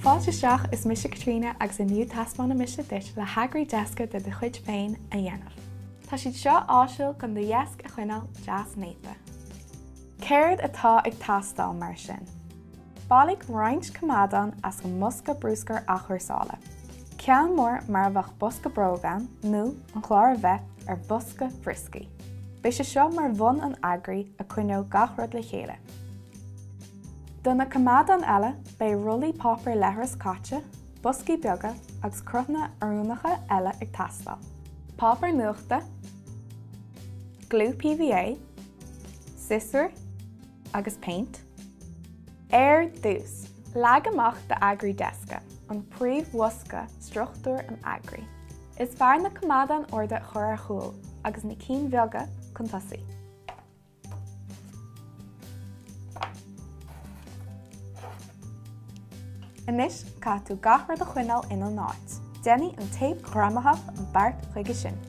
Fáilte isteach, is mise Caitríona agus inniu taispeánfaidh mise duit le heagraí deasca de do chuid féin a dhéanamh. Tá siad seo áisiúil chun do dheasc a choinneáil deas néata. Céard atá ag teastáil mar sin? Bailigh roinnt coimeádán as an mbosca bruscair athchúrsála. Ceann mór mar a bheadh bosca bróg ann nó an clár a bheadh ar bhosca brioscaí. Beidh sé seo mar bhun an eagraí a coinneoidh gach rud le chéile. Do na coimeádáin eile, beidh rollaí páipéar leithris caite, boscaí beaga agus cruthanna oiriúnacha eile ag teastáil. Páipéar nuachta, gliú PVA, siosúr agus péint. Ar dtús, leag amach d'eagraí deasca, an príomhbhosca struchtúr an eagraí. Is fearr na coimeádáin arda a chur ar chúl agus na cinn bheaga chun tosaigh. Anois, caithfidh tú gach rud a choinneáil ina n-áit. Déanfaidh an téip ghreamaitheach an beart chuige sin.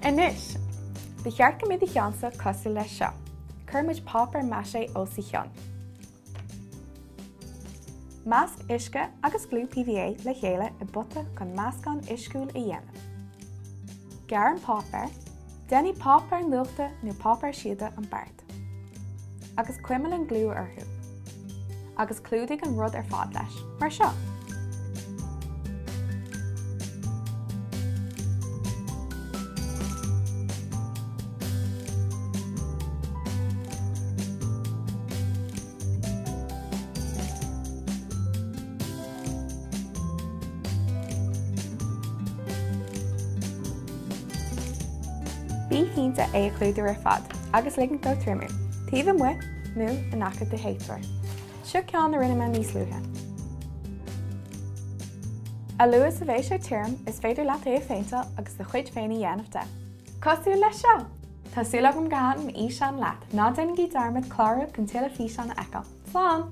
Anois, ba cheart go mbeidh do cheannsa cosúil leis seo. Cuirfidh muid páipéar maché os a chionn. Measc uisce agus gliú PVA le chéile i bpota chun meascán uisciúil a dhéanamh. Gearr an páipéar. Déanfaidh páipéar nuachta nó páipéar síoda an beart. Agus cuimil an gliú orthu. Agus clúdaigh an rud ar fad leis, mar seo. Bí cinnte é a chlúdú ar fad agus ligint dó triomú, taobh amuigh nó in aice do théiteoir. Seo ceann a rinne mé níos luaithe. A luaithe is a bheidh sé tirim, is féidir leat é a phéinteáil agus do chuid féin a dhéanamh de. Cosúil leis seo! Tá súil agam gur thaitin an fhíseán leat. Ná déanaigí dearmad clárú chun tuilleadh físeán a fheiceáil. Slán!